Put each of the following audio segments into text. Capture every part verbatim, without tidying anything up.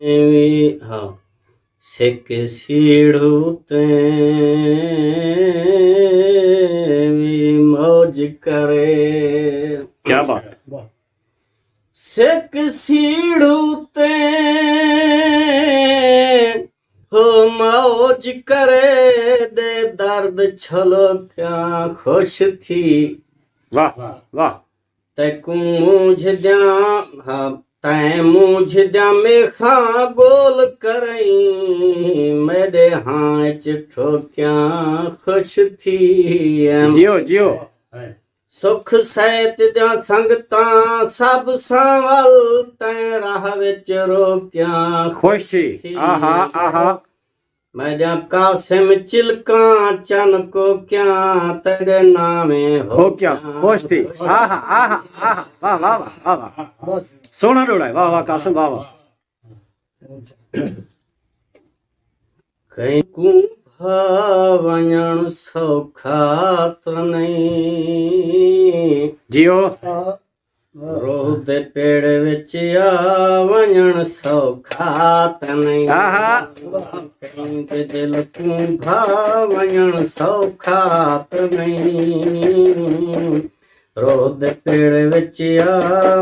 وی ہاں، سک سیڑھو تے وی موج کرے۔ کیا بات ہے۔ سک سیڑھو تے ہو موج کرے دے، درد چھلو پیاں خوش تھی۔ واہ، واہ۔ تیکوں مونجھ دیاں، ہاں، تیں مونجھ دیاں میخاں گول کرئیں، میݙے ہاں اچ ٹھوکیاں خوش تھی ایم۔ جیو، جیو۔ سکھ سیت دیاں سنگتاں سب سانول، تیں راہ وچ روکیاں خوش تھی۔ آہا، آہا۔ میݙیاں قاسم چلکاں چن کوکیاں، تیݙے ناویں ہو ہوکیاں کیا خوش تھی۔ آہا، آہا، آہا۔ واہ، واہ، واہ، واہ، واہ۔ سوہݨا ݙوہڑا ہے۔ واہ، واہ، قاسم، واہ، واہ۔ کہیں کوں بھا ونڄݨ سوکھا تاں نئیں۔ جیو۔ روح دے پیڑ وچ آ ونڄݨ سوکھا تاں نئیں۔ آہا۔ کہیں دے دل کوں بھا ونڄݨ سوکھا تاں نئیں۔ روح دے پیڑ وچ آ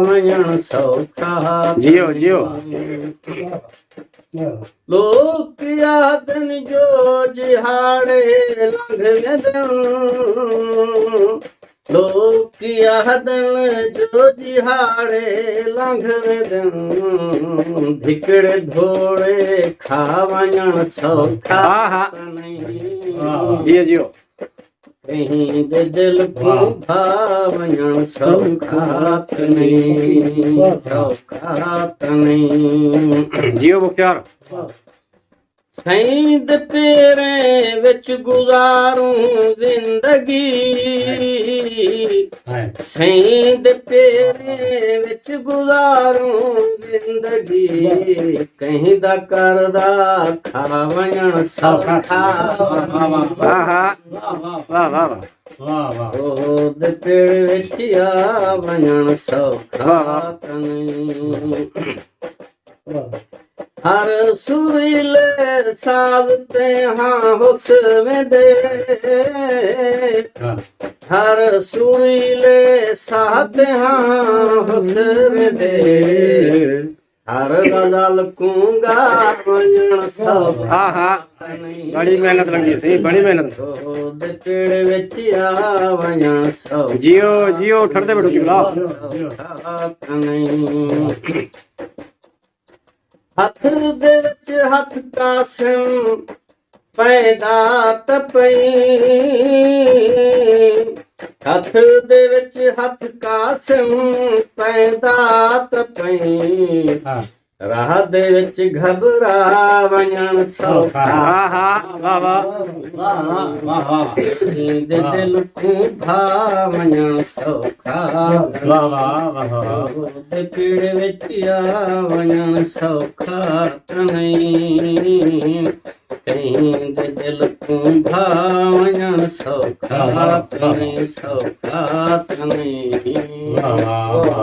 ونڄݨ سوکھا تاں نئیں۔ جیو، جیو۔ لوک آہدن جو جہاڑے لنگھ ویندن، لوک آہدن جو جہاڑے لنگھ ویندن، دھکڑے دھوڑے کھا ونڄݨ سوکھا آہا۔ تاں نئیں۔ واہ۔ جیو، جیو۔ کہیں دے دل کوں واہ۔ بھا ونڄݨ سوکھا تاں نئیں، واہ۔ سوکھا تاں نئیں۔ جیو مختیار۔ سئیں دے پیریں وچ گزاروں زندگی، ہائے۔ سئیں دے پیریں وچ گزاروں زندگی، واہ۔ کہیں دا قرضہ کھا ونڄݨ سوکھا۔ واہ، واہ، واہ۔ آہا۔ واہ، واہ۔ واہ، واہ، واہ۔ واہ، واہ۔ روح دے پیڑ وچ آ ونڄݨ سوکھا واہ، واہ۔ تاں نئیں۔ ہر سریلے ساز تے ہاں ہس ویندے۔ ہاں۔ ہر سریلے ساز تے ہاں ہس ویندے۔ ہر غزل کوں ڳا ونڄݨ سوکھا آہا۔ تاں نئیں۔ بڑی محنت لڳی سی، بڑی محنت۔ روح دے پیڑ وچ آ ونڄݨ سوکھا۔ جیو، جیو، ٹھڑدے ٻیٹھو قبلہ۔ سوکھا تاں نئیں۔ ہتھ دے وچ ہتھ قاسم پیندا تاں پئیں، ہتھ دے وچ ہتھ قاسم پیندا تاں پئیں۔ ہاں۔ راہ دے وچ گھبرا ونڄݨ سوکھا۔ آہا، واہ، واہ۔ واہ، واہ، واہ، واہ۔ کہیں دے دل کوں بھا ونڄݨ سوکھا۔ واہ، واہ، واہ، واہ۔ دے پیڑ وچ آ ونڄݨ سوکھا تاں نئیں۔ کہیں دے دل کوں بھا ونڄݨ سوکھا تاں نئیں، سوکھا تاں نئیں۔ واہ، واہ، واہ۔